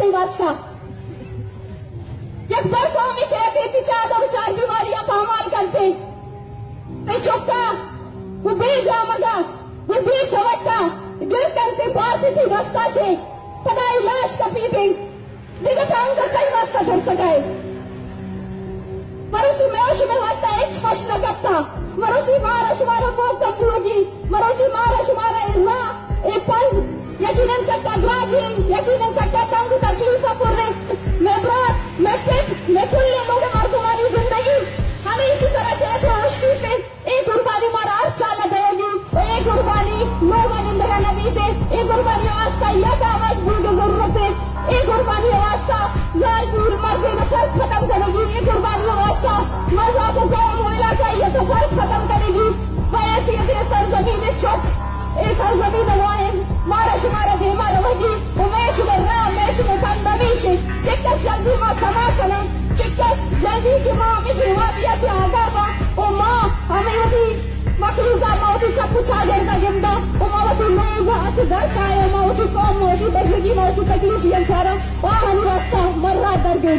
واسطہ یک بر قومی کیتے تی چاد و چار بیماریاں پامال کنتے، تے چکا و بے جامگا و بے چوٹا گر کنتے، پارتی تی دستا چے پدا لاش کپیتے، دگہ ٹانگا کئی واسطہ ترسگائے۔ مروچی میں شمے واسطہ ہچ پش نہ کپتا۔ مروچی مارا شمارا موقع بوگی۔ مروچی مارا شمارا اے راہ، اے پند یقیناً سکا دراجی، یقیناً سکا تنگ تکلیف پرے۔ میں برات، میں پت، میں کل لوگ مردمانی زندگی ہمیں اسی طرح کیسے ہوشتی پہ اے قربانی مارا ہر چالا دئیگی، و اے قربانی لوگا نندگا نبیتے، اے قربانی واسطہ یک آواز بوگ ضرورت ہے، اے قربانی واسطہ زال پور مردے نہ فرق ختم کنگی، اے قربانی واسطہ مذہب و قوم و علاقہ یہ تو فرق ختم کنگی، و ایسی اے سرزمین چک، اے سرزمین وائن، مارا شمارا دیما روگی، و میں شمے راہ، میں شمے پند ہمیش ہے، چکس جلدی ما سما کناں، چکس جلدی کہ ما ہمیں دیوانیہ سے آگاہ با، و ما ہمیں وتی مقروضہ ما وتی چپ و چاگرد ء گنداں و ما وتی لوگ ء چہ در کایاں، ما وتی قوم، ما وتی بزگی، ما وتی تکلیفیاں چاراں و آہانی واستہ مرات در گیجاں۔